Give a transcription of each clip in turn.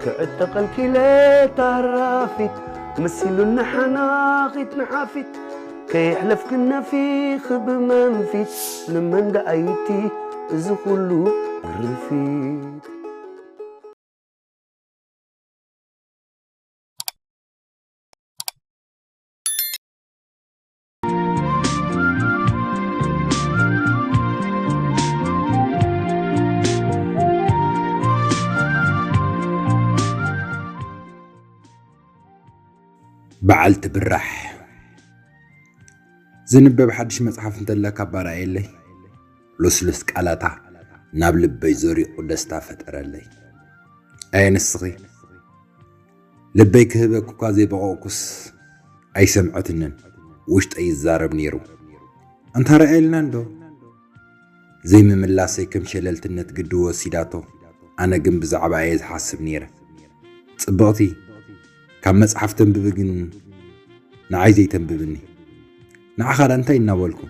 ክዕጠቐልኪ ኢለ ታራፊት መሲሉኒ ሓናኺት ንሓፊት ከየሕለፍክን ነፊኺ ብመንፊት ንመን ደኣይቲ እዚ ኩሉ ግርፊት። በዓልቲ ብራሕ ዝንበብ ሓድሽ መጽሓፍ እንተለካ ኣባራየለይ። ልስሉስ ቃላታ ናብ ልበይ ዘሪቑ ደስታ ፈጠረለይ። ኣየ ንስኺ ልበይ ክህበኪ እኳ ዘይበቐቕኩስ ኣይሰምዐትንን። ውሽጠይ ይዛረብ ነይሩ። ኣንታ ረኣየልና እንዶ ዘይምምላሰይ ከም ሸለልትነት ግዲ ወሲዳቶ። ኣነ ግን ብዛዕባ እየ ዝሓስብ ነይረ። ጽብቕቲ ካብ መጽሓፍ ተንብቢ ግን ንዓይ ዘይተንብብኒ። ንዓኻ ዳ እንታይ እናበልኩ?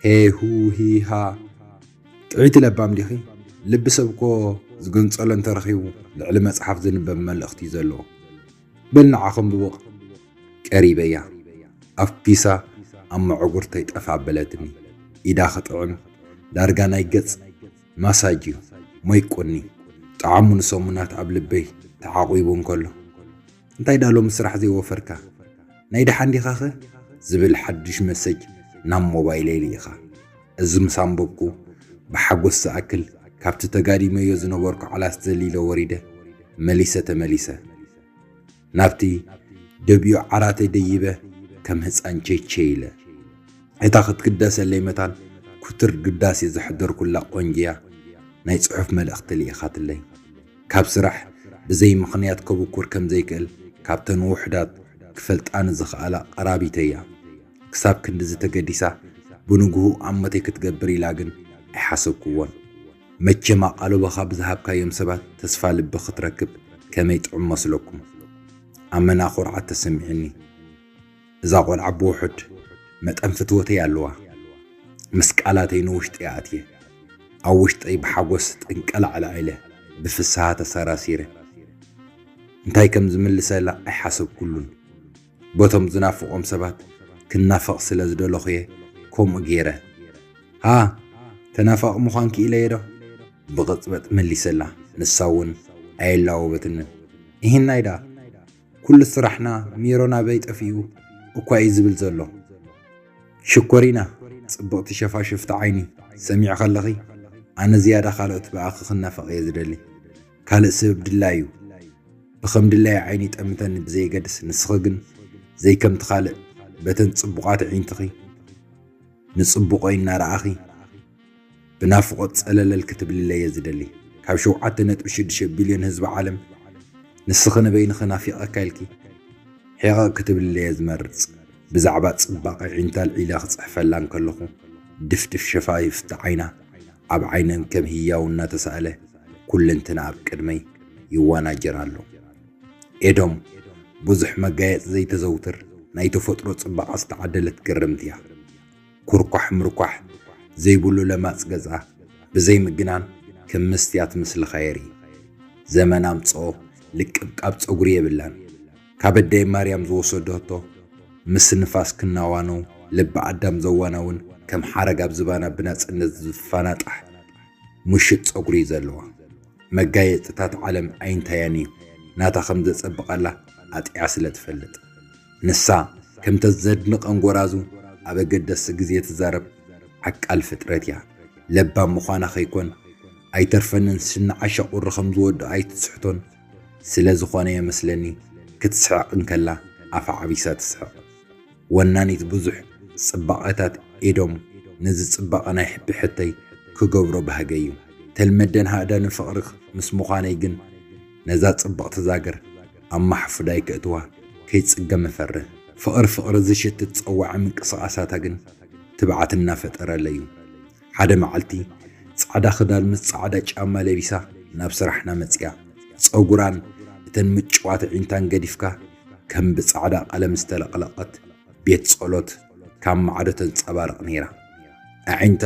ሄ ሁ ሂ ሃ። ጥዕይቲ ለባም ዲኺ? ልቢ ሰብ እኮ ዝግንጸሎ እንተረኺቡ ልዕሊ መጽሓፍ ዝንበብ መልእኽቲ እዩ ዘለዎ። በል ንዓ ከንብቦ ቀሪበያ። ኣፍኪሳ ኣብ መዕጉርተይ ጠፍ ኣበለትኒ። ኢዳ ክጥዕም ዳርጋ ናይ ገጽ ማሳጅ እዩ። ሞይ ቁኒ ጣዕሙ ንሰሙናት ኣብ ልበይ ተዓቒቡ እንከሎ፣ እንታይ ዳ ሎሚ ስራሕ ዘይወፈርካ? ናይ ደሓን ዲኻኸ? ዝብል ሓድሽ መሰጅ ናብ ሞባይለይ ልኢኻ። እዚ ምስ ኣንበብኩ፣ ብሓጎስ ዝኣክል ካብቲ ተጋዲመዮ ዝነበርኩ ዓላት ዘሊለ ወሪደ፣ መሊሰ ተመሊሰ። ናብቲ ደብዮ ዓራተይ ደይበ ከም ህጻን ቸይቸይ ኢለ። እታ ክትግደሰለይ መታን ኩትር ግዳሴ ዘሕደርኩላ ቆንጅያ ናይ ጽሑፍ መልእኽቲ ልኢኻትለይ። ካብ ስራሕ ብዘይ ምኽንያት ከብኩር ከም ዘይክእል ካብተን ውሑዳት ክፈልጣ ንዝኽኣላ ቀራቢተይ እያ። ክሳብ ክንድዚ ተገዲሳ ብንግሁ ኣሞተይ ክትገብር ኢላ ግን ኣይሓሰብኩዎን። መቸም ኣቓልቦኻ ብዝሃብካዮም ሰባት ተስፋ ልቢ ክትረክብ ከመይ ጥዑም መስለኩም። ኣመና ኩርዓት ተሰሚዑኒ። እዛ ቆልዓ ብውሑድ መጠን ፍትወተይ ኣለዋ። ምስ ቃላተይ ንውሽጢ ኣትየ። ኣብ ውሽጠይ ብሓጎስ ጥንቀላዕላዕ ኢለ ብፍስሃ ተሰራሲረ። እንታይ ከም ዝምልሰላ ኣይሓሰብኩሉን። በቶም ዝናፍቖም ሰባት ክናፈቕ ስለ ዝደለኹየ ከምኡ ገይረ። ሃ፣ ተናፋቒ ምዃን ክኢለዮ ዶ? ብቕጽበት መሊሰላ። ንሳ እውን ኣየላወበትንን። እሂናይ ደኣ፣ ኩሉ ስራሕና ሜሮን ኣበይ ጠፊኡ እኳ እዩ ዝብል ዘሎ። ሽኮሪና፣ ጽብቕቲ ሸፋሽፍቲ ዓይኒ፣ ሰሚዕ ከለኺ፣ ኣነ ዝያዳ ካልኦት ብኣኺ ክናፈቕ እየ ዝደሊ። ካልእ ስብብ ድላዩ። ብኸም ድላዩ ዓይኒ ጠምተኒ ብዘየገድስ፣ ንስኺ ግን ዘይከምቲ ካልእ በተን ጽቡቓት ኣዒንትኺ ንጽቡቖይ እናረኣኺ ብናፍቖት ጸለለል ክትብልለይ እየ ዝደሊ። ካብ ሸውዓተ ነጥቢ ሽዱሽተ ቢልዮን ህዝቢ ዓለም ንስኺ ንበይንኺ ናፊቐካ ኢልኪ ሒቐቕ ክትብልለይ እየ ዝመርጽ። ብዛዕባ ጽባቐ ኣዒንታ ኣልዒለ ክጽሕፈላ እንከለኹ ድፍድፍ ሸፋሽፍቲ ዓይና ኣብ ዓይነን ከም ህያው እናተሳእለ ኩልንትና ኣብ ቅድመይ ይወናጀር ኣሎ። ኤዶም ብዙሕ መጋየጺ ዘይተዘውትር ናይ ተፈጥሮ ጽባቐ ዝተዓደለት ግርምቲ እያ። ኩርኳሕ ምርኳሕ ዘይብሉ ለማጽ ገዝኣ ብዘይ ምግናን ከም መስትያት ምስልኻ የርኢ። ዘመን ኣምጽኦ ልቅብቃብ ጸጉሪ የብላን። ካብ ኣደይ ማርያም ዝወሰደቶ ምስ ንፋስ ክናዋነው ልቢ ኣዳም ዘዋናውን ከም ሓረግ ኣብ ዝባና ብናጽነት ዝፋናጣሕ ምሽጥ ጸጉሪ እዩ ዘለዋ። መጋየጽታት ዓለም ኣይንታያን እዩ ናታ ከም ዘጸብቐላ ኣጥዕያ ስለ ትፈልጥ። ንሳ ከምተ ዘድንቐን ጎራዙ ኣብ ኣገደስቲ ግዜ ትዛረብ ዓቃል ፍጥረት እያ። ለባም ምዃና ከይኮን ኣይተርፈንን ሽናዓ ሸቑሪ ከም ዝወድኦ ኣይትስሕቶን። ስለ ዝኾነ እየ መስለኒ ክትስሕቕ እንከላ ኣፋ ዓቢሳ ትስሕቕ። ወናኒት ብዙሕ ጽባቐታት ኤዶም ነዚ ጽባቐ ናይ ብሕተይ ክገብሮ ባህገ እዩ። ተልመደን ሃእዳንን ፍቕሪ ምስ ምዃነይ ግን ነዛ ጽብቕቲ ዛገር ኣብ ማሕፉዳይ ከእትዋ ከይጽገም እፈርህ። ፍቕሪ ፍቕሪ ዝሽትት ጸዋዒ ምንቅስቓሳታ ግን ትብዓት እናፈጠረለይ እዩ። ሓደ መዓልቲ ጻዕዳ ክዳን ምስ ጻዕዳ ጫማ ለቢሳ ናብ ስራሕና መጺኣ። ጸጉራን እተን ምጭዋት ኣዒንታን ገዲፍካ ከም ብጻዕዳ ቀለም ዝተለቕለቐት ቤት ጸሎት ካብ ማዕዶ ተንጸባርቕ ነይራ። ኣዒንታ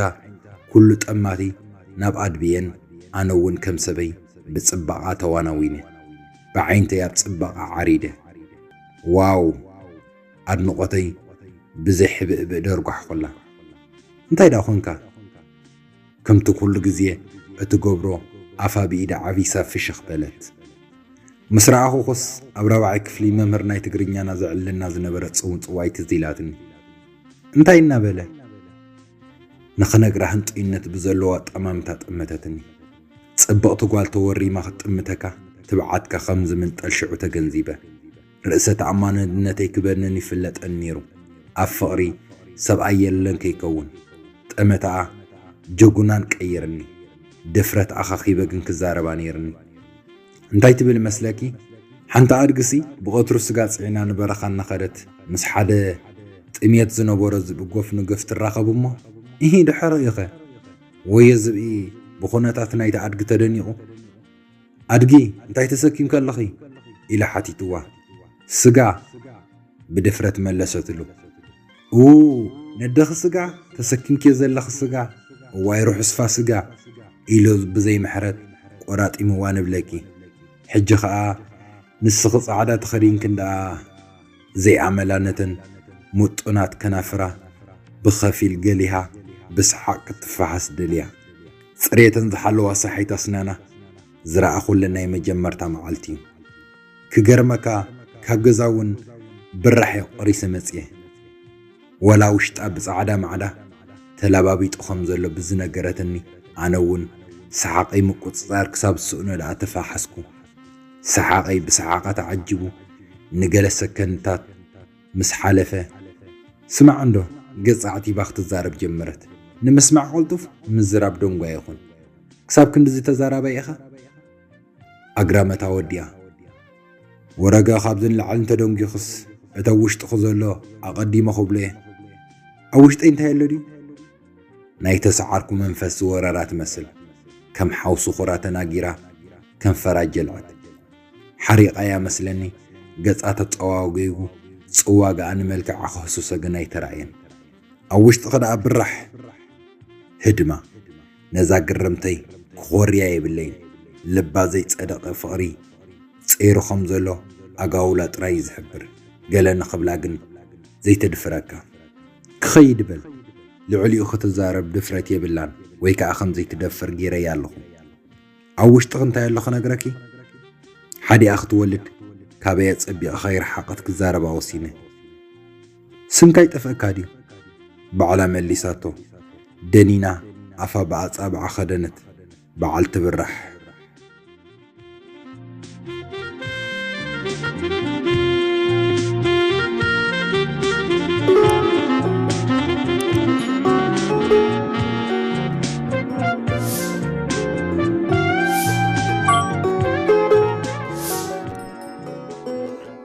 ኩሉ ጠማቲ ናብ ኣድብየን ኣነ እውን ከም ሰበይ ብጽባቐ ተዋናዊነ። ኣዒንተይ ኣብ ጽባቐ ዓሪደ። ዋው! ኣድንቖተይ ብዘይ ሕብእብእ ደርጓሕኩላ። እንታይ ደኣ ኾንካ? ከምቲ ኩሉ ግዜ እትገብሮ ኣፋ ብኢዳ ዓቢሳ ፍሽኽ በለት። ምስ ረኣኹኹስ ኣብ ራብዓይ ክፍሊ መምህር ናይ ትግርኛና ዘዕልለና ዝነበረ ጽውጽዋይ ትዝ ኢላትኒ። እንታይ እናበለ? ንኽነግራ ህንጡይነት ብዘለዋ ጠማምታ ጠመተትኒ። ጽብቕቲ ጓል ተወሪማ ክትጥምተካ ትብዓትካ ከም ዝምንጠል ሽዑ ተገንዚበ። ርእሰ ተኣማንነተይ ክበንን ይፍለጠኒ ነይሩ። ኣብ ፍቕሪ ሰብኣይ የለን ከይከውን። ጠመተኣ ጀጉናን ቀይርኒ። ድፍረት ኣኻኺበ ግን ክዛረባ ነይርኒ። እንታይ ትብል መስለኪ? ሓንቲ ኣድግሲ ብቐትሩ ስጋ ጽዒና ንበረኻ እናኸደት ምስ ሓደ ጥሜት ዝነበሮ ዝብኢ ጎፍ ንገፍ ትራኸብ እሞ፣ እሂ ድሕሪኡ ኸ? ወዮ ዝብኢ ብኹነታት ናይቲ ኣድጊ ተደኒቑ፣ "ኣድጊ፣ እንታይ ተሰኪምኪ ኣለኺ?" ኢላ ሓቲትዋ። "ስጋ" ብድፍረት መለሰትሉ። "ኡ፣ ነደኺ ስጋ? ተሰኪምኪዮ ዘለኺ ስጋ? እዋይ ርሑስፋ ስጋ!" ኢሉ ብዘይ ምሕረት ቆራጢምዋ ንብለኪ። ሕጂ ኸኣ ንስኺ ጻዕዳ ተኸዲንክን ደኣ ዘይኣመላ ነተን ምጡናት ከናፍራ ብኸፊል ገሊሃ ብሰሓቕ ክትፈሓስ ደልያ። ጽሬተን ዝሓለዋ ሰሓይት ኣስናና ዝረኣኹለን ናይ መጀመርታ መዓልቲ እዩ። ክገርመካ፣ ካብ ገዛ እውን ብራሕ እየ ቆሪሰ መጽየ። ወላ ውሽጣ ብጻዕዳ ማዕዳ ተላባቢጡ ከም ዘሎ ብዝነገረትኒ፣ ኣነ እውን ሰሓቐይ ምቁጽጻር ክሳብ ዝስእኖ ደኣ ተፋሓስኩ። ሰሓቐይ ብሰሓቓ ተዓጂቡ ንገለ ሰከንድታት ምስ ሓለፈ፣ ስማዕ እንዶ፣ ገጻ ኣዕቲባ ክትዛረብ ጀመረት። ንምስማዕ ቅልጡፍ፣ ምዝራብ ደንጓ ይኹን። ክሳብ ክንድዚ ተዛራባይ ኢኻ? ኣግራመታ ወዲኣ። ወረገ ካብዚ ንላዕሊ እንተደንጒኽስ፣ እቲ ኣብ ውሽጥኺ ዘሎ ኣቐዲመ ክብሎ እየ። ኣብ ውሽጠይ እንታይ ኣሎ ድዩ? ናይ ተሰዓርኩ መንፈስ ዝወረራ ትመስል። ከም ሓው ስኹራ ተናጊራ፣ ከንፈራ ጀልዐት። ሓሪቓያ መስለኒ፣ ገጻ ተጸዋጒጉ፣ ጽዋግኣ ንመልክዓ ከህስሶ ግን ኣይተራእየን። ኣብ ውሽጥኺ ደኣ ብራሕ ህድማ። ነዛ ግርምተይ ክኾርያ የብለይን። ልባ ዘይጸደቐ ፍቕሪ ጸይሩ ከም ዘሎ ኣጋውላ ጥራይ እዩ ዝሕብር። ገለ ንኽብላ ግን ዘይተድፍረካ። ክኸይድ በል። ልዕሊኡ ክትዛረብ ድፍረት የብላን ወይ ከኣ ከም ዘይትደፍር ገይረያ ኣለኹ። ኣብ ውሽጥኺ እንታይ ኣሎ ክነግረኪ? ሓዲኣ ክትወልድ ካበይ ኣጸቢቐ ከይረሓቐት ክዛረባ ወሲነ። ስምካ ይጠፍአካ ድዩ? ባዕላ መሊሳቶ። ደኒና ኣፋ ብኣጻብዓ ከደነት። በዓል ትብራሕ።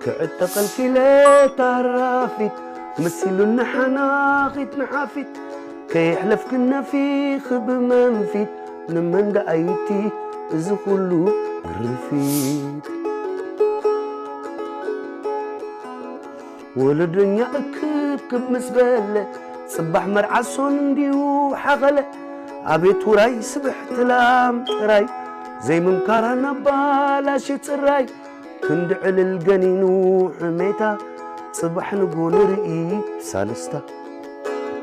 ክዕጠቐልኪ ኢለ ታራፊት መሲሉኒ ሓናኺት ንሓፊት ከየሕለፍክን ነፊኺ ብመንፊት ንመን ደኣ ይቲ እዚ ኩሉ ግርፊት? ወለደኛ እክብክብ ምስ በለ ጽባሕ መርዓ ሶን እንድዩ ሓኸለ። ኣቤት ውራይ ስብሕቲ ላም ጥራይ ዘይምምካራ ናብ ባላሽ ጽራይ ክንዲ ዕልል ገኒኑ ሕሜታ ጽባሕ ንጎ ንርኢ ብሳልስታ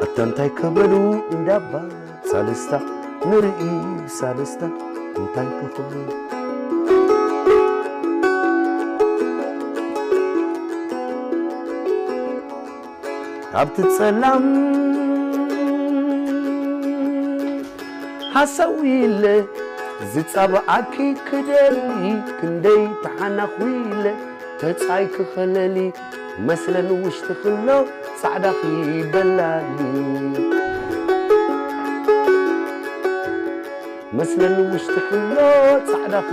ኣታ እንታይ ከበሉ እንዳባ ሳልስታ ንርኢ ብሳልስታ እንታይ ከኽብሉ ካብቲ ጸላም ሓሳዊ ኢለ ዝጻብዓኪ ክደሊ ክንደይ ተሓናኹ ኢለ ተጻይ ክኸለሊ መስለን ውሽጢ ክሎ ጻዕዳኺ በላሊ መስለን ውሽጢ ክሎ ጻዕዳኺ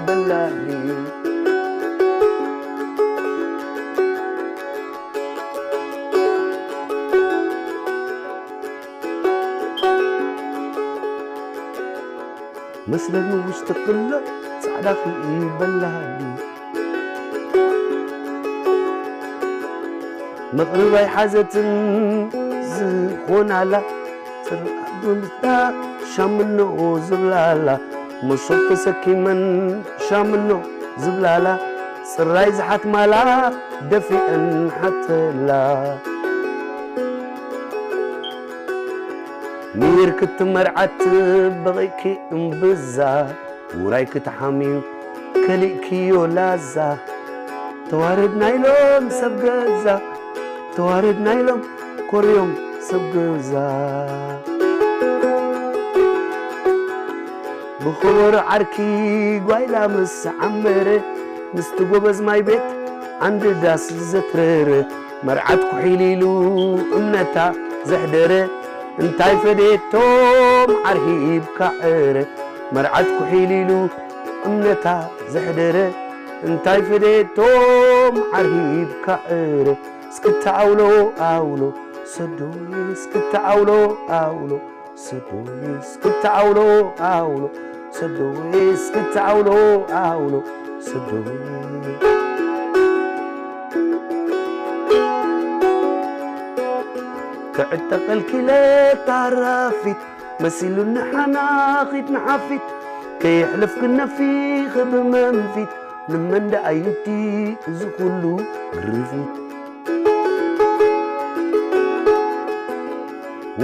በላሊ መስለኒ ውሽጢ ኩሎ ጻዕዳ ክርኢ በላሃሊ መቕርብ ኣይሓዘትን ዝኾናላ ጽርዓት ብምታ ሻምኖ ዝብላላ መሶብ ተሰኪመን ሻምኖ ዝብላላ ጽራይ ዝሓትማላ ደፊአን ሓተላ። ሚር ክትመርዓት በቒዕኪ እምብዛ፣ ውራይ ክትሓምዩ ከሊእክዮ ላዛ። ተዋረድና ኢሎም ሰብ ገዛ፣ ተዋረድና ኢሎም ኮርዮም ሰብ ገዛ። ብኸበሮ ዓርኪ ጓይላ ምስ ዓመረ፣ ምስቲ ጎበዝ ማይ ቤት ዓንዲ ዳስ ዘትረረ፣ መርዓት ኩሒል ኢሉ እምነታ ዘሕደረ፣ እንታይ ፈዴቶም ዓር ሂብካ ዕረ። መርዓት ኩሒል ኢሉ እምነታ ዘሕደረ፣ እንታይ ፈዴቶም ዓር ሂብካ ዕረ። እስክታ ኣውሎ ኣውሎ ሰዶይ፣ እስክታ ኣውሎ ኣውሎ ሰዶይ፣ እስክታ ኣውሎ ኣውሎ ሰዶይ፣ እስክታ ኣውሎ ኣውሎ ሰዶይ። ክዕጠቐልኪ ኢለ ታራፊት፣ መሲሉኒ ሓናኺት ንሓፊት፣ ከየሕለፍኪ ነፊኺ ብመንፊት፣ ንመን ደኣ ይብቲ እዚ ኩሉ ግርፊት።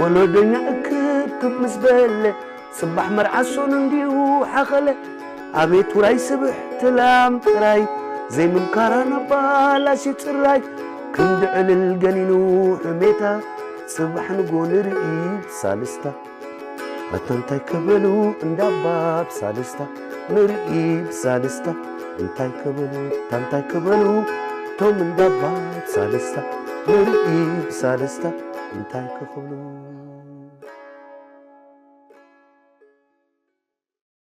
ወለዶኛ እክብክብ ምስ በለ፣ ጽባሕ መርዓ ሶኑ እንዲዩ ሓኸለ። ኣቤት ውራይ ስብሕቲ ላም ጥራይ፣ ዘይምምካራ ናብ ባላሽ ጽራይ። ክንዲ ዕልል ገኒኑ ሕሜታ፣ ጽባሕ ንጎ ንርኢ ብሳልስታ። ኣታ እንታይ ከበሉ እንዳባ ብሳልስታ፣ ንርኢ ብሳልስታ። እንታይ ከበሉ፣ ኣታ እንታይ ከበሉ፣ ቶም እንዳባ ብሳልስታ፣ ንርኢ ብሳልስታ። እንታይ ከኽብሉ።